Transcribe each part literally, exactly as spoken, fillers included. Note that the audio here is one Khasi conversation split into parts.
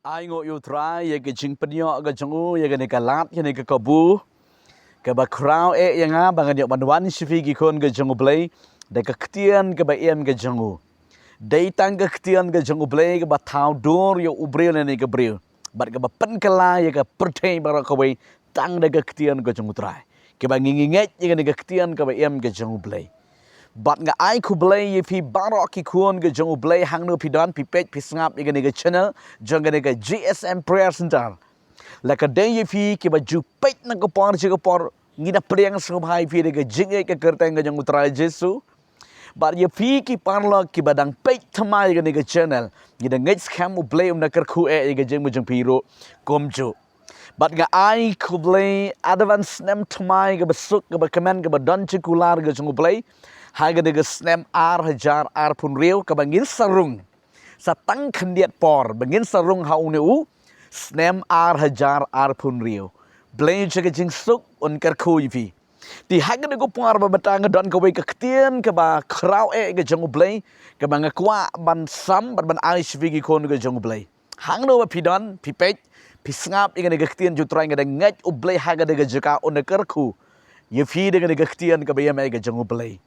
Ai nguh ïa U Trai ïa ka jingpynïoh ka jong u ïa kane ka lad, ïa kane ka kabu kaba khraw eh ïa nga ba ngan ïoh ban wan sha phi ki khun ka jong U Blei da ka ktien kaba im ka jong u. Dei tang ka ktien ka jong U Blei kaba thaw dur ïa u briew lane ka briew bad kaba pynkylla ïa ka pyrthei baroh kawei, tang da ka ktien ka jong U Trai. Kaba ngi ngi ngeit ïa kane ka ktien kaba im ka jong U Blei. Bad nga ai khublei ïa phi baroh ki khun ka jong U Blei, hangno phi don, phi peit phi sngap ïa kane ka channel jong kane ka G S M Prayer Center. La ka dei ïa phi kiba ju peit na ka por sha ka por, ngi da pdiang sngewbha ïa phi da ka jingïeit ka kyrteng ka jong U Trai Jisu. Bad ïa phi ki paralok kiba dang peit thymmai ïa kane ka channel, ngi da ngeit skhem U Blei un da kyrkhu eh ïa ka jingim jong phi ruh kumjuh. Bad nga ai khublei advance snem thymmai kaba suk kaba kmen kaba don jingkular ka jong U Blei ha kane ka snem ar hajar arphew hynriew kaba ngin sa rung sa tang khyndiat por ba ngin sa rung ha une u snem ar hajar arphew hynriew. Blei jong ka jingsuk un kyrkhu ïa phi. Te ha kane ka por ba mynta nga don kawei ka ktien kaba khraw eh ka jong U Blei kaba nga kwah ban sam bad ban ai sha phi ki khun ka jong U Blei. Hangno ba phi don, phi peit phi sngap ïa kane ka ktien jong U Trai, nga da ngeit U Blei ha kane ka jaka un da kyrkhu ïa phi da kane ka ktien kaba im eh ka jong U Blei.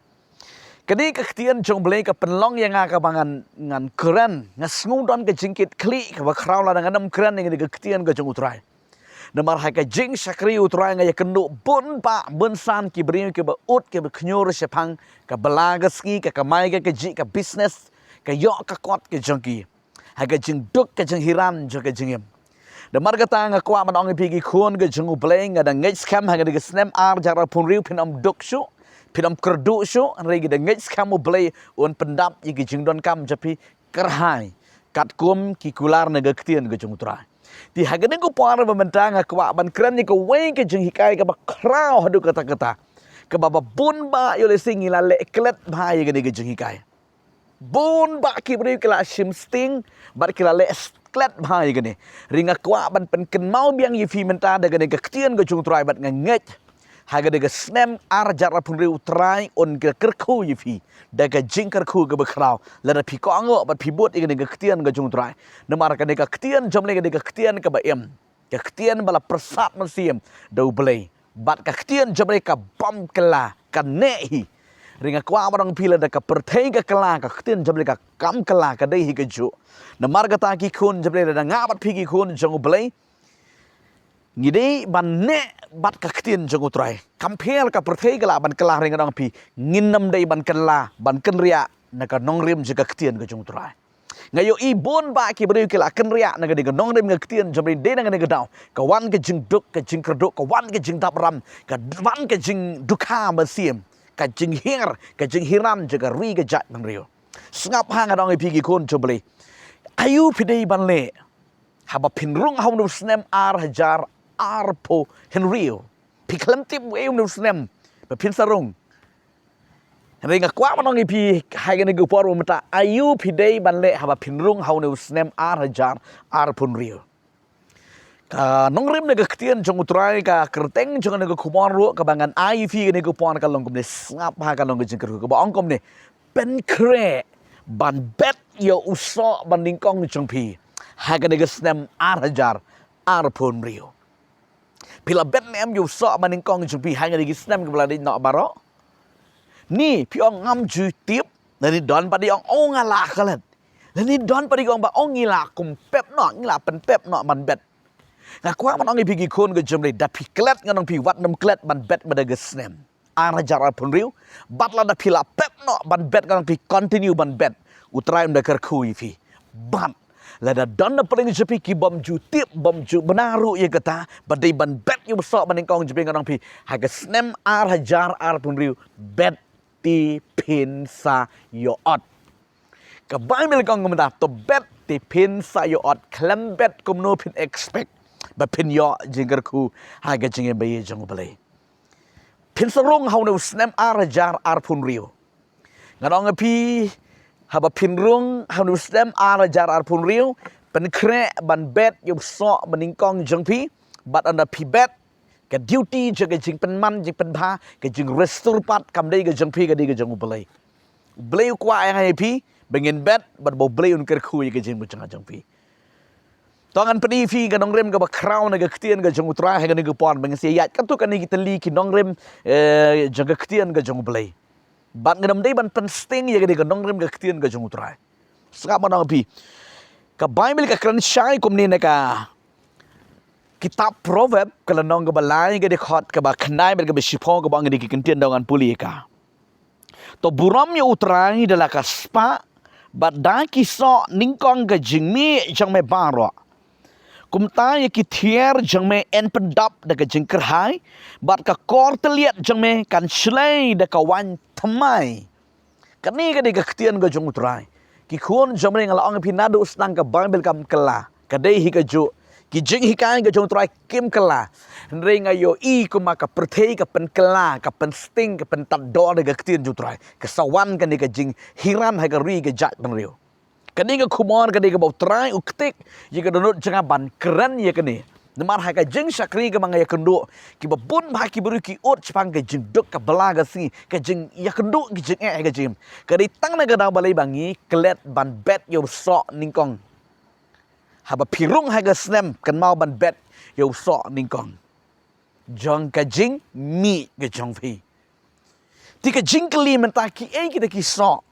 Kane ka ktien jong U Blei ka pynlong ïa nga kaba ngan, ngan kren, nga sngew don ka jingkitkhlieh kaba khraw lada ngan ym kren ïa kane ka ktien ka jong U Trai. Namar ha ka jingshakri U Trai nga ïakynduh bun bah bun san ki briew kiba ud kiba khñiur shaphang ka bylla ka sngi, ka kamai ka kajih, ka business, ka ïoh ka kot ka jong ki, ha ka jingduk ka jinghiran jong ka jingim. Namar kata nga kwah ban ong ïa phi ki khun ka jong U Blei, nga da ngeit skhem ha kane ka snem ar hajar arphew hynriew phin ym duk shuh, phin ym kyrduh shuh, hynrei ngi da ngeit skhem U Blei un pyndap ïa ki jingdonkam jong phi kyrhai katkum ki kular na ka ktien ka jong U Trai. Te ha kane ka por ba mynta nga kwah ban kren ïa kawei ka jinghikai kaba khraw haduh katta katta, kaba ba bun bah ïoh lehse ngi la leh klet bha ïa kane ka jinghikai. Bun bah ki briew ki la shim sting bad ki la leh klet bha ïa kane. Hynrei nga kwah ban pynkynmaw biang ïa phi mynta da kane ka ktien ka jong U Trai bad nga ngeit ha kane ka snem ar hajar arphew hynriew U Trai un da kyrkhu ïa phi da ka jingkyrkhu kaba khraw lada phi kohnguh bad phi bud ïa kane ka ktien ka jong U Trai. Namar kane ka ktien jong U Blei kane ka ktien kaba im, ka ktien ba la pyrsad mynsiem da U Blei. Bad ka ktien jong U Blei ka bym kylla, ka neh hi. Hynrei nga kwah ban ong ïa phi lada ka pyrthei ka kylla, ka ktien jong U Blei ka kam kylla, ka dei hi kajuh. Namar kata ki khun jong U Blei, lada nga bad phi ki khun jong U Blei, ngi dei ban neh bad ka ktien jong U Trai. Kam pher ka pyrthei ka lah ban kylla, hynrei nga ong ïa phi, ngin ym dei ban kylla, ban kynriah na ka nongrim jong ka ktien ka jong U Trai. Nga ïohi bun bah ki briew ki la kynriah na kane ka nongrim ka ktien jong U Blei, dei na kane ka daw ka wan ka jingduk, ka jingkyrduh, ka wan ka jingdap ram, ka wan ka jingdukha mynsiem, ka jinghiar, ka jinghiran jong ka ri ka jaitbynriew. Sngap ha nga da ong ïa phi ki khun jong U Blei. Aïu phi dei ban leh haba phin rung ha une u snem ar hajar arphew hynriew? Phi khlem tip uei une u snem ba phin sa rung. Hynrei nga kwah ban ong ïa phi ha kane ka por ba mynta, aïu phi dei ban leh haba phin rung ha une u snem ar hajar arphew hynriew? Ka nongrim na ka ktien jong U Trai, ka kyrteng jong kane ka khubor ruh kaba ngan ai ïa phi kane ka por ka long kumne, sngap ha, ka long ka jingkyrkhu kaba ong kumne: Pynkhreh ban bet ïa u soh ba nyngkong jong phi ha kane ka snem ar hajar arphew hynriew. Phi la bet ne em ïa u soh ba nyngkong jong phi ha kine ki snem kiba la dep noh baroh? Ni phi ong ngam ju tip, lane don pat i ong, o, nga la klet. Lane don pat i ong ba, o, ngi la kum pep noh, ngi la pynpep noh ban bet. Nga kwah ban ong ïa phi ki khun ka jong U Blei, da phi klet ngan ong ïa phi wat nym klet ban bet mynta ka snem ar hajar arphew hynriew. Bad lada phi la pep noh ban bet ngan ong ïa phi continue ban bet, U Trai un da kyrkhu ïa phi. Bad lada don na pdeng jong phi ki bym ju tip, bym ju bna ruh ïa kata ba dei ban bet ïa u soh ba nyngkong jong phi, ngan ong ïa phi ha ka snem ar hajar arphew hynriew, bet te phin sa ïoh ot. Ka Baibl ka ong kumta, to bet te phin sa ïoh ot, khlem bet kumno phin expect ba phin ïoh jingkyrkhu ha ka jingim ba ïeit jong U Blei. Phin sa rung ha une u snem ar hajar arphew hynriew. Ngan ong ïa phi, haba phin rung ha une u snem ar hajar arphew hynriew, pynkhreh ban bet ïa u soh ba nyngkong jong phi. Bad ynda phi bet, ka duty jong ka jingpynman, jingpynbha, ka jingrestore pat kam dei ka jong phi, ka dei ka jong U Blei. U Blei u kwah ïa nga ïa phi ba ngin bet bad ba U Blei un kyrkhu ïa ka jingmut jong nga jong phi. To ngan pyni ïa phi ka nongrim kaba khraw na ka ktien ka jong U Trai ha kane ka por ba ngin sa ïaid katto katne ki tylli ki nongrim, eh, jong ka ktien ka jong U Blei. Bad ngan ym dei ban pynsting ïa kane ka nongrim ka ktien ka jong U Trai. Sngap ma ngan ong ïa phi. Ka Baibl ka kren shai kumne na ka kitab Proverb ka lynnong kaba lai ka dkhot kaba khyndai bad kaba shiphew kaba ong kine ki kyntien, to ngan pule ïa ka. To burom ïa U Trai da la ka spah, bad da ki soh nyngkong ka jingmih jong me baroh. Kumta ïa ki thiar jong me yn pyndap da ka jingkyrhai, bad ka kor tylliat jong me kan shlei da ka waiñ thymmai. Kane ka dei ka ktien ka jong U Trai. Ki khun jong me, nga la ong ïa phi naduh sdang ka Baibl kam kylla. Ka dei hi kajuh. Ki jinghikai ka jong U Trai kim kylla. Hynrei nga ïohi kumba ka pyrthei ka pynkylla, ka pynsting, ka pyntad dor da ka ktien jong U Trai. Ka sa wan kane ka jinghiran ha ka ri ka jaitbynriew. Kane ka khubor ka dei kaba U Trai u ktik ïa ka dohnud jong nga ban kren ïa kane. Namar ha ka jingshakri kaba nga ïakynduh, kiba bun bha ki briew ki ud shaphang ka jingduk, ka bylla ka sngi, ka jingïakynduh, ka jingeh ha ka jingim. Ka dei tang na ka daw balei ba ngi klet ban bet ïa u soh nyngkong. Haba phi rung ha ka snem, kynmaw ban bet ïa u soh nyngkong jong ka jingmih ka jong phi. Te ka jingkylli mynta, kiei kita ki soh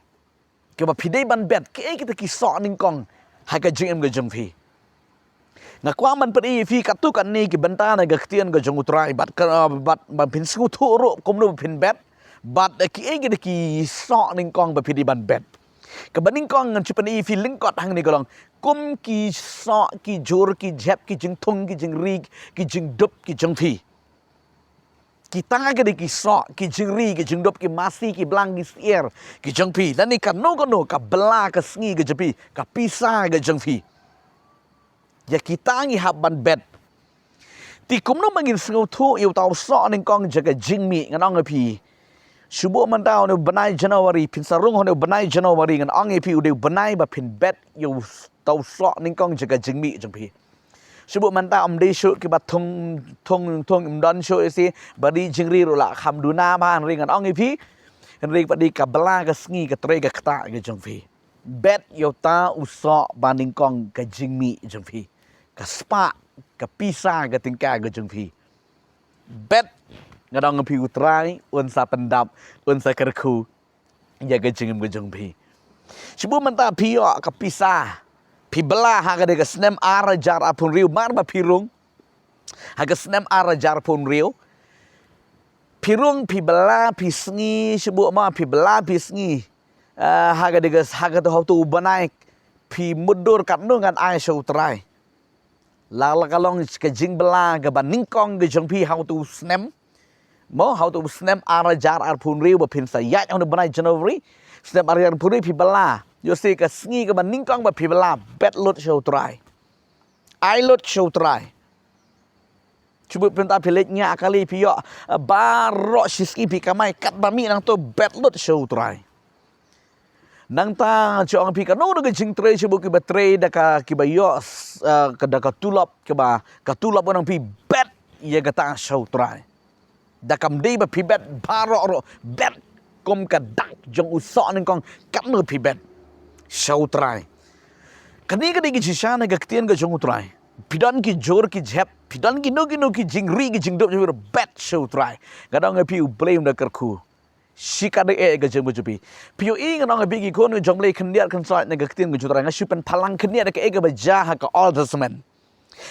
kiba phi dei ban bet, kiei kita ki soh nyngkong ha ka jingim ka jong phi? Nga kwah ban pyni ïa phi katto katne ki bynta na ka ktien ka jong U Trai, bad ka, bad ban pynsngewthuh ruh kumno ba phin bet, bad kiei kita ki soh nyngkong ba phi dei ban bet. Kaba nyngkong ngan shu pyni ïa phi lyngkot hangne ka long kum ki soh, ki jur, ki jhep, ki jingthung, ki jingri, ki jingdup ki jong phi. Kita ki dei ki soh, ki jingri, ki jingdup, ki masi, ki blang, ki syiar ki jong phi. Lane kano kano ka bylla ka sngi ka jong phi, ka pisa ka jong phi. Ïa kita ngi hap ban bet. Te kumno ba ngin sngewthuh ïa uta u soh nyngkong jong ka jingmih, ngan ong ïa phi. Shu buh mynta ha une u bnai January, phin sa rung ha une u bnai January, ngan ong ïa phi u dei u bnai ba phin bet ïa uta u soh nyngkong jong ka jingmih jong phi. Shu buh mynta ym dei shuh kiba thung, thung, thung, ym don shuh ïa shi, ba dei jingri ruh la kham duna bha, hynrei ngan ong ïa phi. Hynrei ba dei ka bylla ka sngi ka trei ka ktah ka jong phi. Bet ïa uta u soh ba nyngkong ka jingmih jong phi. Ka spah, ka pisa, ka tyngka ka jong phi. Bet, ngan ong ïa phi U Trai un sa pyndap, un sa kyrkhu ïa ka jingim ka jong phi. Shu buh mynta phi ïoh ka pisa, phi bylla ha ka dei ka snem ar hajar arphew hynriew, mar ba phi rung ha ka snem ar hajar arphew hynriew. Phi rung, phi bylla, phi sngi, shu buh ma, phi bylla, phi sngi. Ah, ha ka dei ka, ha kata, ha uto u bnai phi mutdur katno ngan ai sha U Trai. La, la ka long ka jingbylla kaba nyngkong ka jong phi ha uto u snem. Mo, ha uto u snem ar hajar arphew hynriew ba phin sa ïaid ha une u bnai January. Snem ar hajar arphew hynriew phi bylla. Ïoh shi ka sngi kaba nyngkong ba phi bylla, bet lut sha U Trai. Ai lut sha U Trai. Shu buh mynta phi leit ñiah kali phi ïoh, eh, baroh shi sngi phi kamai katba mih nangto, bet lut sha U Trai. Nangta shu ong phi kano kano ka jingtrei, shu buh kiba trei da ka, kiba ïoh, eh, ka, da ka tulop, kiba, ka tulop, ngan ong ïa phi bet ïa kata sha U Trai. Da kam dei ba phi bet baroh ruh, bet kum ka dak jong u soh nyngkong katno phi bet sha U Trai. Kane ka dei ka jingshisha na ka ktien ka jong U Trai. Phi don ki jur ki jhep, phi don kino kino ki jingri ki jingdup, bet sha U Trai. Ngan ong ïa phi U Blei un da kyrkhu. Shi ka dei eh ka jingim ka jong phi. Phi ïohi, ngan ong ïa phi ki khun jong U Blei, khyndiat khynsoit na ka ktien ka jong U Trai. Nga shu pynphalang khyndiat da kaei kaba jia ha ka Old Testament.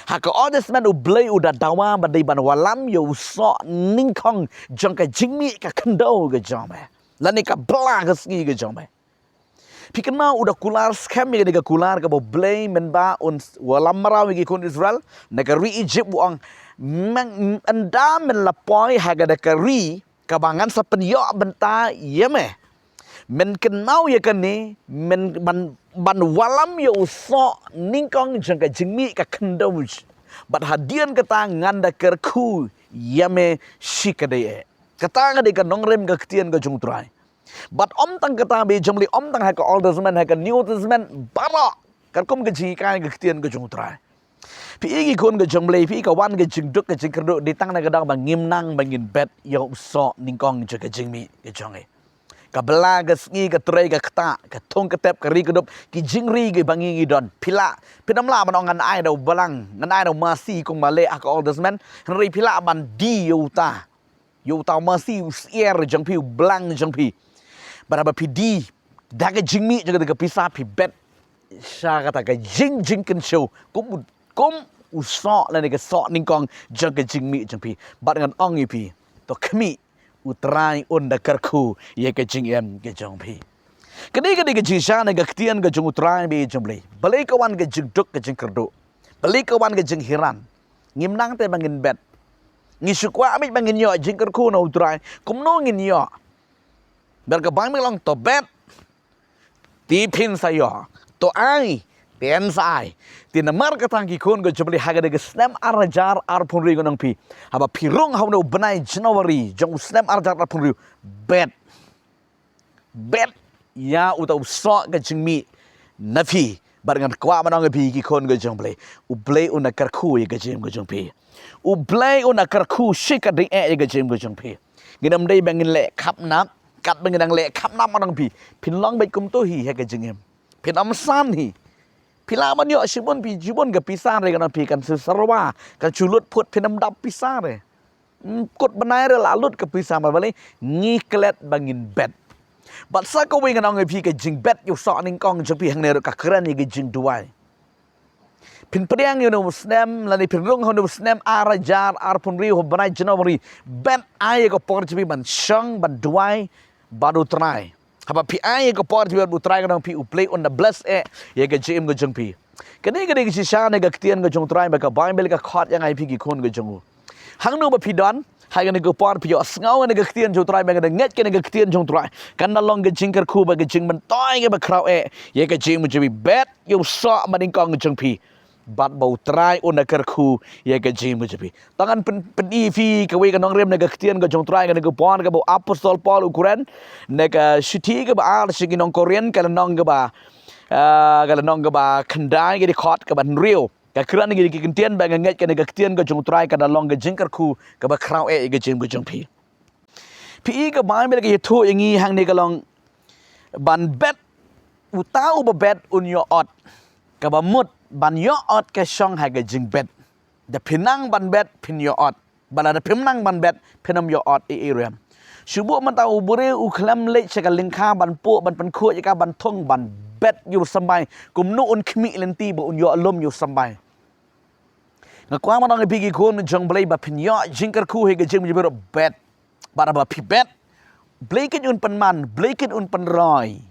Ha ka Old Testament U Blei u da dawa ba dei ban wallam ïa u soh nyngkong jong ka jingmih ka khyndew ka jong me, lane ka bylla ka sngi ka jong me. Phi kynmaw u da kular skhem ïa kane ka kular kaba U Blei mynba un s-, wallam mraw ïa ki khun Israel na ka ri Egypt, u ong, men, ynda men la poi ha kata ka ri kaba ngan sa pynïoh bynta ïa me, men kynmaw ïa kane, men ban, ban wallam ïa u soh nyngkong jong ka jingmih ka khyndew. Bad hadien kata ngan da kyrkhu ïa me shi ka dei eh. Kata ka dei ka nongrim ka ktien ka jong U Trai. Bad ym tang kata, ba jong lei ym tang ha ka Old Testament, ha ka New Testament baroh. Katkum ka jinghikai ka ktien ka jong U Trai. Phi i ki khun ka jong U Blei, phi i ka wan ka jingduk ka jingkyrduh, dei tang na ka daw ba ngim nang ba ngin bet ïa u soh nyngkong jong ka jingmih ka jong ngi. Ka bylla, ka sngi, ka trei, ka ktah, ka thung ka tep, ka ri ka dup, ki jingri kiba ngi ngi don. Phi lah, phin ym lah ban ong ngan ai da u balang, ngan ai da u masi kum ba leh ha ka Old Testament. Hynrei phi lah ban die ïa uta, ïa uta u masi, u syiar jong phi, u balang jong phi. Bad haba phi die da ka jingmih jong kata ka pisa, phi bet sha kata ka jing, jingkynshew kum u, kum u soh lane ka soh nyngkong jong ka jingmih jong phi. Bad ngan ong ïa phi, to khmih, U Trai un da kyrkhu ïa ka jingim ka jong phi. Kane ka dei ka jingshisha na ka ktien ka jong U Trai bad jong U Blei. Balei ka wan ka jingduk ka jingkyrduh? Balei ka wan ka jinghiran? Ngim nang te ba ngin bet. Ngi shu kwah beit ba ngin ïoh jingkyrkhu na U Trai. Kumno ngin ïoh? Bad ka Baibl ka ong, to bet, te phin sa ïoh. To ai, phin sa ai. Te namar kata, ki khun ka jong U Blei, ha kane ka snem ar hajar arphew hynriew, ngan ong ïa phi, haba phi rung ha une u bnai January jong u snem ar hajar arphew hynriew, bet. Bet ïa uta u soh ka jingmih na phi. Bad ngan kwah ban ong ïa phi, ki khun ka jong U Blei, U Blei un da kyrkhu ïa ka jingim ka jong phi. U Blei un da kyrkhu shikatdei eh ïa ka jingim ka jong phi. Ngin ym dei ba ngin leh khapnap, katba ngin dang leh khapnap, ngan ong ïa phi, phin long beit kumto hi ha ka jingim. Phin ym san hi. Phi lah ban ïoh shibun, phi shibun ka pisa re, ngan ong ïa phi, kan shu syrwa, kan shu lut phut, phin ym dap pisa re. Ym, kut bnai re la lut ka pisa, namar balei? Ngi klet ba ngin bet. Bad sa kawei, ngan ong ïa phi, ka jingbet ïa u soh nyngkong jong phi hangne ruh ka kren ïa ka jingduwai. Phin pdiang ïa une u snem, lane phin rung ha une u snem ar hajar arphew hynriew, ha u bnai January, bet, ai ïa ka por jong phi ban shong, ban duwai bad U Trai. Haba phi ai ïa ka por jong phi bad U Trai, ngan ong ïa phi, U Blei un da bless eh ïa ka jingim ka jong phi. Kane ka dei ka jingshisha na ka ktien ka jong U Trai, ba ka Baibl ka khot ïa ngi, phi ki khun ka jong U. Hangno ba phi don, ha kane ka por phi ïohsngew ïa kane ka ktien jong U Trai, ba nga da ngeit ïa kane ka ktien jong U Trai kan da long ka jingkyrkhu bad ka jingmyntoi kaba khraw eh ïa ka jingim jong phi. Bet ïa u soh ba nyngkong jong phi, bad ba U Trai un da kyrkhu ïa ka jingim jong phi. To ngan pyn, pyni ïa phi kawei ka nongrim na ka ktien ka jong U Trai, kane ka por kaba u apostol Paul u kren na ka shithi kaba ar sha ki nong Korinth, ka lynnong kaba, ah, ka lynnong kaba khyndai, ka dkhot kaba hynriew. Ka kren ïa ki kyntien ba nga ngeit kane ka ktien ka jong U Trai kan da long ka jingkyrkhu kaba khraw eh ïa ka jingim ka jong phi. Phi i, ka Baibl ka ïathuh ïa ngi hangne, ka long, ban bet, uta uba bet un ïoh ot. Kaba mut ban ïoh ot ka shong ha ka jingbet. Da phi nang ban bet phin ïoh ot. Bad lada phim nang ban bet, phin ym ïoh ot ei ei ruh em. Shu buh mynta u briew u khlem leit sha ka lyngkha ban puh, ban pynkhuid ïa ka, ban thung, ban bet ïa u symbai, kumno un khmih lynti ba un ïoh lum ïa u symbai. Nga kwah ban ong ïa phi, ki khun jong U Blei, ba phin ïoh jingkyrkhu ha ka jingim jong phi ruh, bet. Bad haba phi bet, Blei keiñ un pynman, Blei keiñ un pynroi.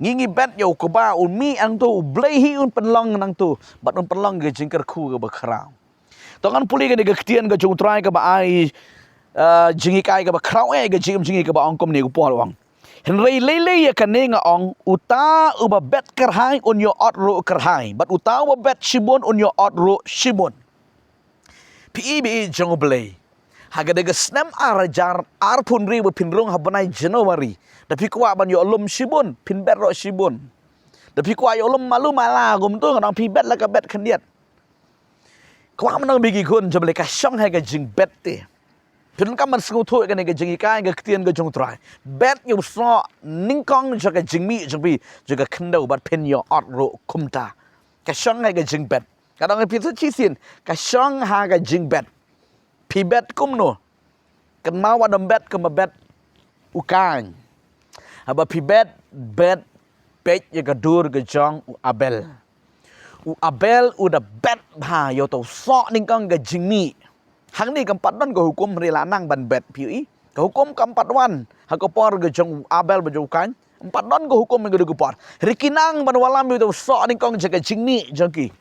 Ngi ngi bet ïa u kba, un mih hangto, U Blei hi un pynlong nangto, bad un pynlong ka jingkyrkhu kaba khraw. To ngan pule kane ka ktien ka jong U Trai kaba ai, eh, jinghikai kaba khraw eh ïa ka jingim jong ngi, kaba ong kumne, u Paul u ong: Hynrei lei lei ïa kane nga ong, uta uba bet kyrhai un ïoh ot ruh kyrhai, bad uta uba bet shibun un ïoh ot ruh shibun. Phi i, phi i ki jong U Blei, ha kane ka snem ar hajar arphew hynriew ba phin rung ha u bnai January, da phi kwah ban ïoh lum shibun, phin bet ruh shibun. Da phi kwah ïoh lum malu mala kumto, ngan ong ïa phi, bet la ka bet khyndiat. Kwah ban ong ïa phi, ki khun jong U Blei, ka shong ha ka jingbet te. Phi donkam ban sngewthuh ïa kane ka jinghikai ka ktien ka jong U Trai. Bet ïa u soh nyngkong jong ka jingmih jong phi, jong ka khyndew, bad phin ïoh ot ruh kumta. Ka shong ha ka jingbet. Ka dang phi sa shisien, ka shong ha ka jingbet. Phi bet kumno? Kynmaw, wat nym bet kumba bet u Kain. Haba phi bet, bet, peit ïa ka dur ka jong u Abel. U Abel u da bet bha ïa uta u soh nyngkong ka jingmih. Hangne kam pat don ka hukum, hynrei la nang ban bet, phi i. Ka hukum kam pat wan ha ka por ka jong u Abel bad jong u Kain. Kam pat don ka hukum ha kata ka por. Hynrei ki nang ban wallam ïa uta u soh nyngkong jong ka jingmih jong ki.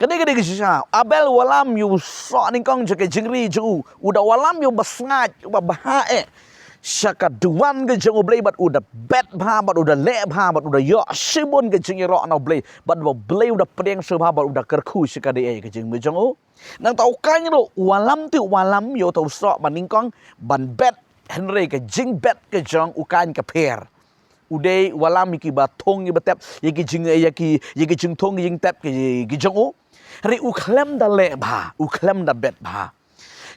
Kane ka dei ka jingshisha. Abel u wallam ïa u soh nyngkong jong ka jingri jong u. U da wallam ïa u basngaid, u babha eh sha ka duwan ka jong U Blei, bad u da bet bha, bad u da leh bha, bad u da ïoh shibun ka jingïaroh na U Blei, bad U Blei u da pdiang sngewbha, bad u da kyrkhu shikatdei eh ïa ka jingim ka jong u. Nangta u Kain ruh u wallam, te u wallam ïa uta u soh ba nyngkong ban bet, hynrei ka jingbet ka jong u Kain ka pher. U dei u wallam ïa kiba thung, ïa kiba tep, ïa ki jing, ïa ki, ïa ki jingthung, ïa ki jingtep ki, ki jong u. Hynrei u khlem da leh bha, u khlem da bet bha.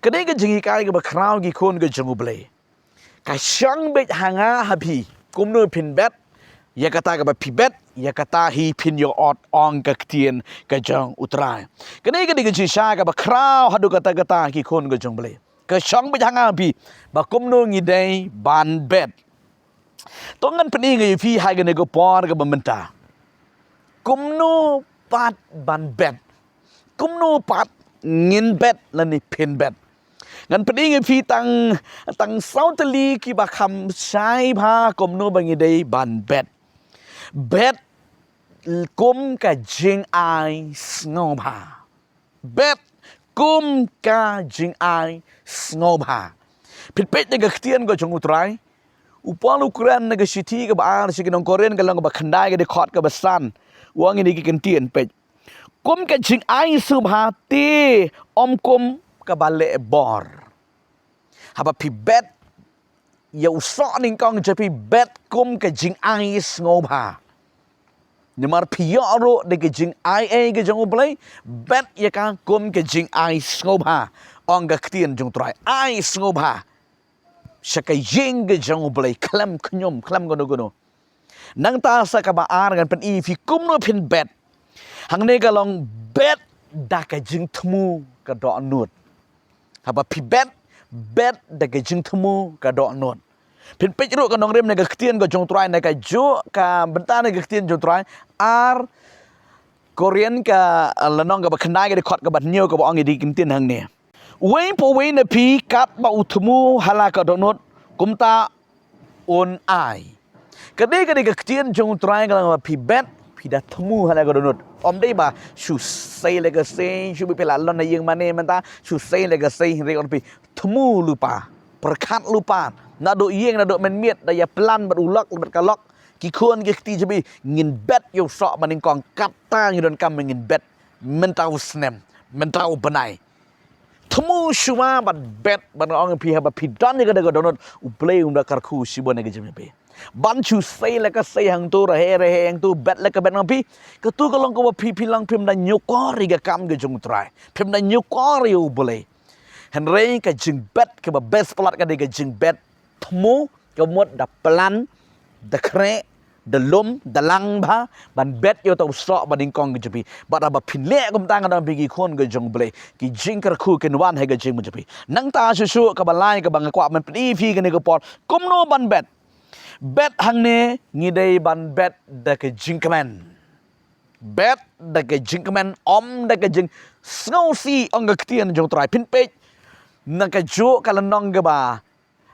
Ka dei ka jinghikai kaba khraw, ki khun ka jong U Blei. Ka shong beit ha nga ha phi, kumno phin bet ïa kata kaba phi bet, ïa kata hi phin ïoh ot, ong ka ktien ka jong U Trai. Kane ka dei ka jingshisha kaba khraw haduh katta katta ki khun ka jong U Blei. Ka shong beit ha nga ha phi ba kumno ngi dei ban bet. To ngan pyni ïa phi ha kane ka por kaba mynta kumno pat ban bet. Kumno pat ngin bet lane phin bet. Ngan pyni ïa phi tang, tang saw tylli kiba kham shai bha kumno ba ngi dei ban bet. Bet kum ka jingai sngewbha. Bet kum ka jingai sngewbha. Phin peit na ka ktien ka jong U Trai. U Paul u kren na ka shithi kaba ar sha ki nong Korinth, ka lynnong kaba khyndai, ka dkhot kaba san. U ong ïa kine ki kyntien, peit. Kum ka jingai sngewbha te ym kum kaba leh bor. Haba phi bet ïa u soh nyngkong jong phi, bet kum ka jingai sngewbha. Namar phi ïoh ruh da ka jingai ei ka jong U Blei, bet ïa ka kum ka jingai sngewbha. Ong ka ktien jong U Trai, ai sngewbha sha ka ïing ka jong U Blei, khlem khñium, khlem kano kano. Nangta sa kaba ar ngan pyni ïa phi kumno phin bet. Hangne ka long bet da ka jingthmu ka dohnud. Haba phi bet, bet da ka jingthmu ka dohnud. Phin peit ruh ka nongrim na ka ktien ka jong U Trai, na kajuh ka bynta na ka ktien jong U Trai, ar Korinth ka, eh, lynnong kaba khyndai, ka dkhot kaba hynñiew, kaba ong ïa kine ki kyntien hangne. Uwei pa uwei na phi katba u thmu ha la ka dohnud, kumta un ai. Ka dei, ka dei ka ktien jong U Trai ka long ba phi bet, phi da thmu ha la ka dohnud. Ym dei ba shu sei la ka sei, shu bit phi la lon na ïing mane mynta, shu sei la ka sei, hynrei ong phi thmu lypa, pyrkhat lypa, naduh ïing, naduh mynmiet, da ïa plan bad u lok, bad ka lok, ki khun ki kti jong phi, ngin bet ïa u soh ba nyngkong, kata ngi donkam ngin bet mynta u snem, mynta u bnai. Thmu shuwa bad bet, bad nga ong ïa phi haba phi don ïa ka dohnud, U Blei un da kyrkhu shibun ïa ka jingim jong phi. Ban shu sei la ka sei hangto, rehe rehe hangto, bet la ka bet, nga ong ïa phi, kato ka long kaba phi, phi long phim da ñiewkor ïa ka kam ka jong U Trai. Phim da ñiewkor ïa U Blei. Hynrei ka jingbet kaba best palat ka dei ka jingbet thmu, ka mut da plan, da khreh, da lum, da lang bha ban bet ïa uta u soh ba nyngkong ka jong phi. Bad haba phin leh kumta, nga ong ïa phi, ki khun ka jong U Blei, ki jingkyrkhu kin wan ha ka jingim jong phi. Nangta shuh shuh, kaba lai kaba nga kwah ban pyni ïa phi kane ka por, kumno ban bet. Bet hangne ngi dei ban bet da ka jingkmen. Bet da ka jingkmen, ym da ka jingsngewsih, ong ka ktien jong U Trai. Phin peit na kajuh ka lynnong kaba,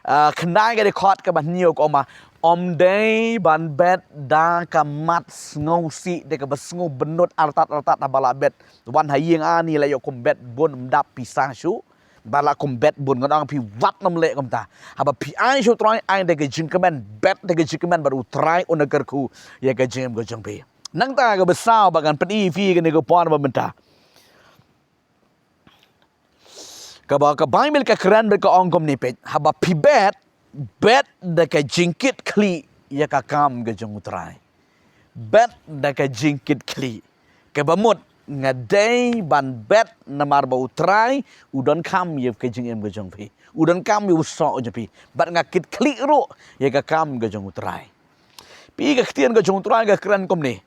ah, khyndai, ka dkhot kaba hynñiew, ka ong ba ym dei ban bet da ka mat sngewsih, da kaba sngew bynnud artat artat haba la bet. Wan ha ïing, ani la ïoh kum bet bun, ym dap pisa shuh. Ba la kum bet bun, nga ong ïa phi, wat nym leh kumta. Haba phi ai sha U Trai, ai da ka jingkmen, bet da ka jingkmen, bad U Trai un da kyrkhu ïa ka jingim ka jong phi. Nangta kaba saw ba ngan pyni ïa phi kane ka por ba mynta, kaba ka Baibl ka kren bad ka ong kumne, peit, haba phi bet, bet da ka jingkitkhlieh ïa ka kam ka jong U Trai. Bet da ka jingkitkhlieh. Kaba mut nga dei ban bet namar ba U Trai u donkam ïa ka jingim ka jong phi, u donkam ïa u soh jong phi. Bad nga kitkhlieh ruh ïa ka kam ka jong U Trai. Peit ka ktien ka jong U Trai ka kren kumne.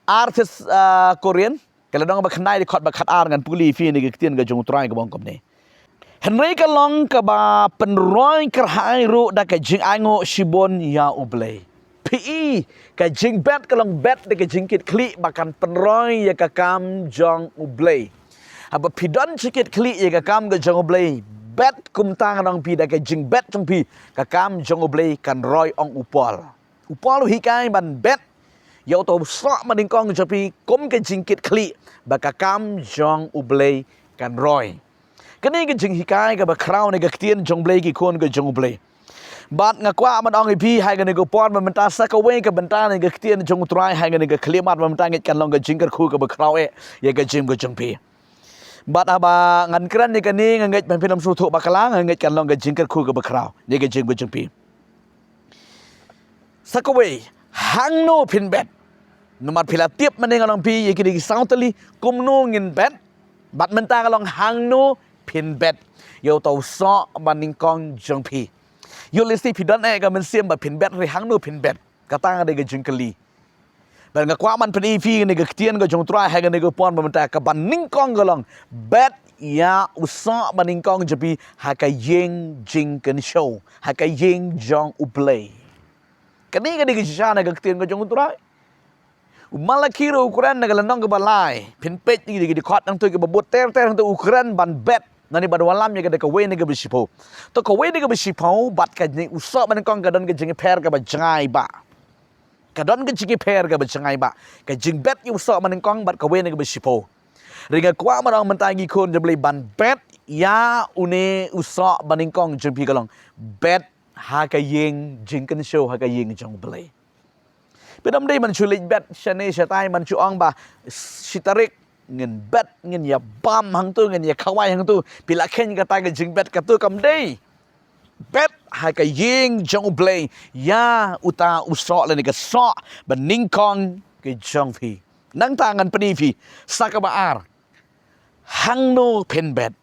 Ar Thess-, ah, Korinth, ka lynnong ba khyndai, dkhot ba khatar, ngan pule ïa phi na ka ktien ka jong U Trai kaba ong kumne. Hynrei ka long kaba pynroi kyrhai ruh da ka jingainguh shibun ïa U Blei. Peit, ka jingbet ka long bet da ka jingkitkhlieh ba kan pynroi ïa ka kam jong U Blei. Haba phi don jingkitkhlieh ïa ka kam ka jong U Blei, bet kumta, nga ong ïa phi, da ka jingbet jong phi, ka kam jong U Blei kan roi, ong u Paul. U Paul u hikai ban bet ïa uta u soh ba nyngkong jong phi kum ka jingkitkhlieh ba ka kam jong U Blei kan roi. Kane ka jinghikai kaba khraw na ka ktien jong U Blei, ki khun ka jong U Blei. Bad nga kwah ban ong ïa phi ha kane ka por ba mynta, sa kawei ka bynta na ka ktien jong U Trai ha kane ka khyllipmat ba mynta, ngeit kan long ka jingkyrkhu kaba khraw eh ïa ka jingim ka jong phi. Bad haba ngan kren ïa kane, nga ngeit ba phin ym sngewthuh bakla, nga ngeit kan long ka jingkyrkhu kaba khraw ïa ka jingim ka jong phi. Sa kawei, hangno phin bet. Namar phi la tip mynne, nga ong ïa phi, ïa kine ki saw tylli kumno ngin bet. Bad mynta ka long hangno phin bet ïa uta u soh ba nyngkong jong phi. Ïoh lehse phi don eh ka mynsiem ba phin bet, hynrei hangno phin bet? Kata ka dei ka jingkylli. Bad nga kwah ban pyni ïa phi kane ka ktien ka jong U Trai ha kane ka por ba mynta, ka banyngkong ka long, bet ïa u soh banyngkong jong phi ha ka ïing jingkynshew, ha ka ïing jong U Blei. Kane ka dei ka shisha na ka ktien ka jong U Trai. U Malaki ruh u kren na ka lynnong kaba lai, phin peit ïa ki dkhot hangto kiba bud ter ter hangto, u kren ban bet, nangne ban wallam ïa ka da kawei na kaba shiphew. To kawei na kaba shiphew bad kane u soh banyngkong ka don ka jingïapher kaba jngai bha. Ka don ka jingïapher kaba jngai bha, ka jingbet ïa u soh banyngkong bad kawei na kaba shiphew. Hynrei nga kwah ban ong mynta ïa ki khun jong U Blei, ban bet ïa une u soh banyngkong jong phi ka long, bet ha ka ïing jingkynshew, ha ka ïing jong U Blei. Phi ym dei ban shu leit bet shane shatai, ban shu ong ba shi tarik ngin bet, ngin ïa bam hangto, ngin ïa khawai hangto. Phi la kheiñ kata ka jingbet? Kato kam dei. Bet ha ka ïing jong U Blei ïa uta u soh lane ka soh banyngkong ka jong phi. Nangta ngan pyni ïa phi sa kaba ar hangno phin bet.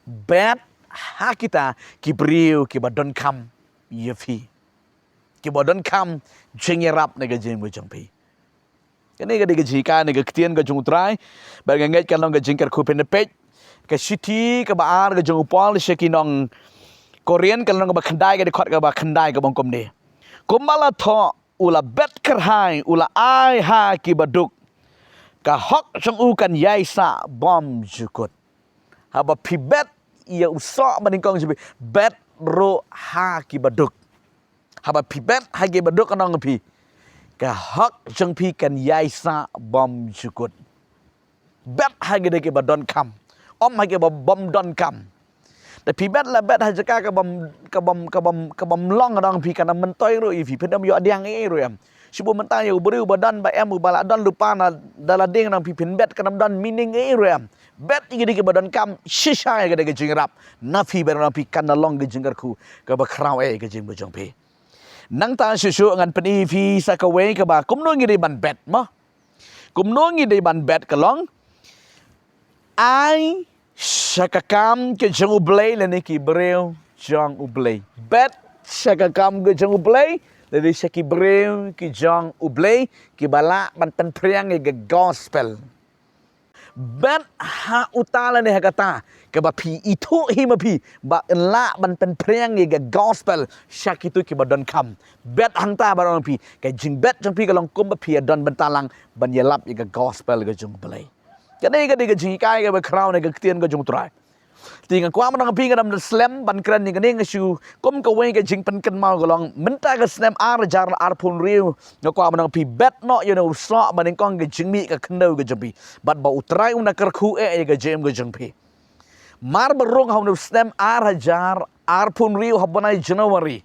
Bet ha kita ki briew kiba donkam ïa phi, kiba donkam jingïarap na ka jingim ka jong phi. Kane ka dei ka jinghikai na ka ktien ka jong U Trai. Bad nga ngeit ka long ka jingkyrkhu, phin peit ka shithi kaba ar ka jong u Paul sha ki nong Korinth, ka lynnong kaba khyndai, ka dkhot kaba khyndai, kaba ong kumne: Kumba la thoh, u la bet kyrhai, u la ai ha kiba duk, ka hok jong u kan ïai sah bymjukut. Haba phi bet ïa u soh banyngkong jong phi, bet ruh ha kiba duk. Haba phi bet ha kiba duk, ngan ong ïa phi, ka hok jong phi kan ïai sah bymjukut. Bet ha kita kiba donkam, ym ha kiba bym donkam. Da phi bet la bet ha jaka ka bym, ka bym, ka bym, ka bym long, ngan ong ïa phi, kan ym myntoi ruh ïa phi, phin ym ïoh pdiang ei ei ruh em. Shu bun mynta ïa u briew uba don ba em, uba la don lypa na da la ding, ngan ong ïa phi, phin bet kan ym don meaning ei ei ruh em. Bet ïa kita kiba donkam shisha ïa ka dei ka jingïarap na phi, bad ngan ong ïa phi, kan da long ka jingkyrkhu kaba khraw eh ka jingim ka jong phi. Nangta shuh shuh ngan pyni ïa phi sa kawei kaba kumno ngi dei ban bet mo. Kumno ngi dei ban bet ka long, ai sha ka kam ka jong U Blei lane ki briew jong U Blei. Bet sha ka kam ka jong U Blei lane sha ki briew ki jong U Blei kiba lah ban pynphriang ïa ka gospel. Bet ha uta lane ha kata kaba phi ithuh hi ma phi ba yn lah ban pynphriang ïa ka gospel sha kito kiba donkam. Bet hangta, bad ngan ong ïa phi, ka jingbet jong phi ka long kumba phi ïa don bynta lang ban ïalap ïa ka gospel ka jong U Blei. Kane ka dei ka jinghikai kaba khraw na ka ktien ka jong U Trai. Te nga kwah ban ong ïa phi, nga dang slem ban kren ïa kane, nga shu kum kawei ka jingpynkynmaw ka long, mynta ka snem ar hajar arphew hynriew, nga kwah ban ong ïa phi, bet noh ïa une u soh banyngkong, ka jingmih ka khyndew ka jong phi, bad ba U Trai un da kyrkhu eh ïa ka jingim ka jong phi. Mar ba rung ha une u snem ar hajar arphew hynriew ha u bnai January,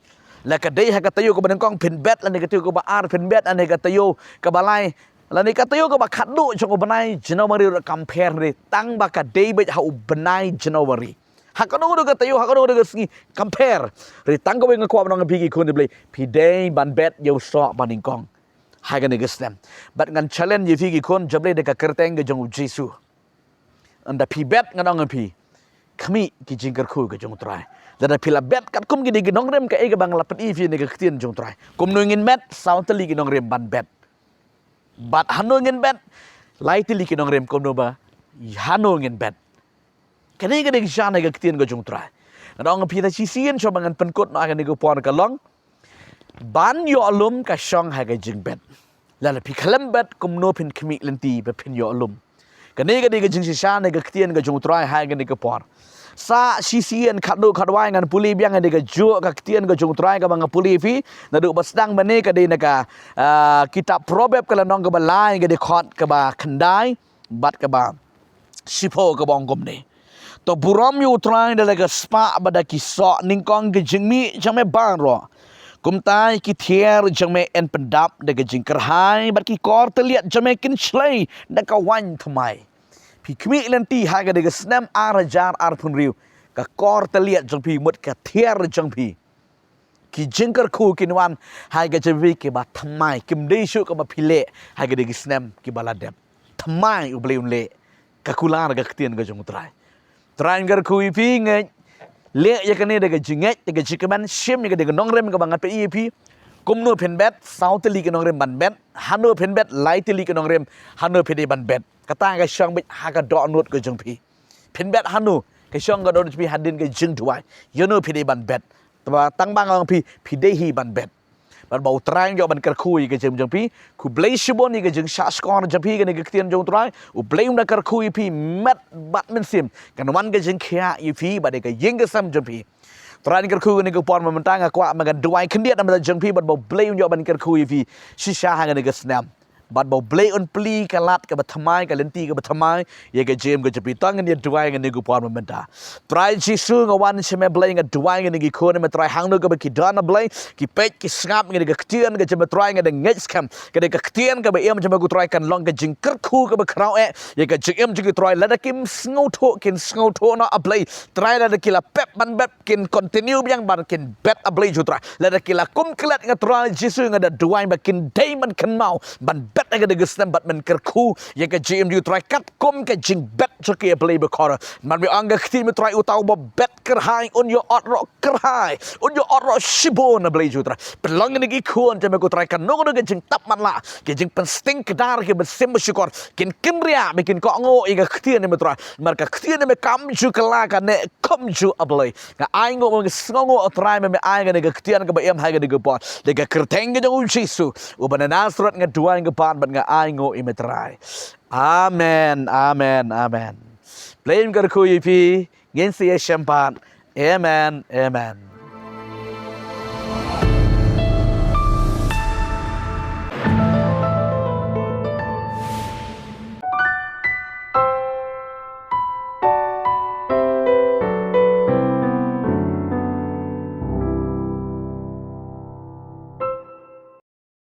la ka dei ha ka taïew kaba nyngkong phin bet, lane ka taïew kaba ar phin bet, lane ka taïew kaba lai, lane ka taïew kaba khatduh jong u bnai January ruh kam pher, hynrei tang ba ka dei beit ha u bnai January. Ha kano kano ka taïew, ha kano kano ka sngi, kam pher. Hynrei tang kawei nga kwah ban ong ïa phi ki khun jong U Blei, phi dei ban bet ïa u soh banyngkong ha kane ka snem. Bad ngan challenge ïa phi ki khun jong U Blei da ka kyrteng ka jong U Jisu. Ynda phi bet, ngan ong ïa phi, khmih ki jingkyrkhu ka jong U Trai. Lada phi la bet katkum kine ki nongrim, kaei kaba nga la pyni ïa phi na ka ktien jong U Trai. Kumno ngin bet? Saw tylli ki nongrim ban bet. Bad hano ngin bet? Lai tylli ki nongrim, kumno ba hano ngin bet. Kane ka dei ka shisha na ka ktien ka jong U Trai. Ngan ong ïa phi, ta shisien shuwa ba ngan pynkut noh ha kane ka por ka long, ban ïoh lum ka shong ha ka jingbet. Lada phi khlem bet, kumno phin khmih lynti ba phin ïoh lum? Kane ka dei ka jingshisha na ka ktien ka jong U Trai ha kane ka por. Sa shisien khatduh khatwai ngan pule biang ïa kane kajuh ka ktien ka jong U Trai kaba nga pule ïa phi naduh ba sdang mynne, ka dei na ka, ah, kitab Proverb, ka lynnong kaba lai, ka dkhot kaba khyndai bad kaba shiphew, kaba ong kumne: To burom ïa U Trai da la ka spah bad da ki soh nyngkong ka jingmih jong me baroh. Kumta ïa ki thiar jong me yn pyndap da ka jingkyrhai, bad ki kor tylliat jong me kin shlei da ka waiñ thymmai. Phi khmih lynti ha ka dei ka snem ar hajar arphew hynriew, ka kor tylliat jong phi, mut ka thiar jong phi, ki jingkyrkhu kin wan ha ka jingim kiba thymmai, kim dei shuh kaba phi leh ha ka dei ki snem kiba la dep. Thymmai U Blei un leh, ka kular ka ktien ka jong U Trai. Trai un kyrkhu ïa phi, ngeit Leh ïa kane da ka jingngeit, da ka jingkmen, shim ïa ka da ka nongrim kaba ngan pyni ïa phi. Kumno phin bet, saw tylli ki nongrim ban bet, hano phin bet, lai tylli ki nongrim, hano phi dei ban bet. Kata ka shong beit ha ka dohnud ka jong phi. Phin bet hano, ka shong ka dohnud jong phi hadien ka jingduwai. Ïano phi dei ban bet. Tangba tang ba nga ong phi, phi dei hi ban bet. Bad ba U Trai un ïoh ban kyrkhu ïa ka jingim jong phi. Khublei shibun ïa ka jingshahshkor jong phi kane ka ktien jong U Trai. U Blei un da kyrkhu ïa phi met bad mynsiem. Kan wan ka jingkhiah ïa phi bad ïa ka ïing ka sem jong phi. Trai un kyrkhu kane ka por mynta, nga kwah ba ngan duwai khyndiat namar jong phi bad ba U Blei un ïoh ban kyrkhu ïa phi shisha ha kane ka snem. Bad ba U Blei un plie ka lad kaba thymmai, ka lynti kaba thymmai ïa ka jingim ka jong phi. To ngin ïa duwai kane ka por mynta. Trai Jisu, nga wan sha me Blei, nga duwai ïa kine ki khun me Trai, hangno kaba ki don A Blei, ki peit ki sngap ïa kane ka ktien ka jong me Trai, nga da ngeit skhem kane ka ktien kaba im jong me ko Trai kan long ka jingkyrkhu kaba khraw eh ïa ka jingim jong ki Trai. Lada kim sngewthuh, kin sngewthuh noh A Blei. Trai, lada ki la pep ban bet, kin continue biang ban kin bet A Blei jong U Trai. Lada ki la kum klet, nga Trai Jisu, nga da duwai ba kin dei ban kynmaw ban bet ha kane ka snem bad men kyrkhu ïa ka jingim jong U Trai katkum ka jingbet jong ki A Blei bakor. Namar me ong ka ktien me Trai, uta uba bet kyrhai un ïoh ot roh kyrhai, un ïoh ot roh shibun A Blei jong U Trai. Pynlong ïa kine ki khun jong me ko Trai, kano kano ka jingtap matlah, ka jingpynsting kdar, ka mynsiem bashukor, kin kynriah, ba kin kohnguh ïa ka ktien me Trai. Namar ka ktien me kam ju kylla, ka neh kum ju A Blei. Nga ainguh, nga sngewnguh Trai, me me ai kane ka ktien kaba im ha kane ka por. Da ka kyrteng ka jong U Jisu uba na Nasareth nga duwai, nga pan bad nga ainguh ïa me Trai. Amen, amen, amen. Blei un kyrkhu ïa phi, ngin sa ïashem pat. Amen, amen.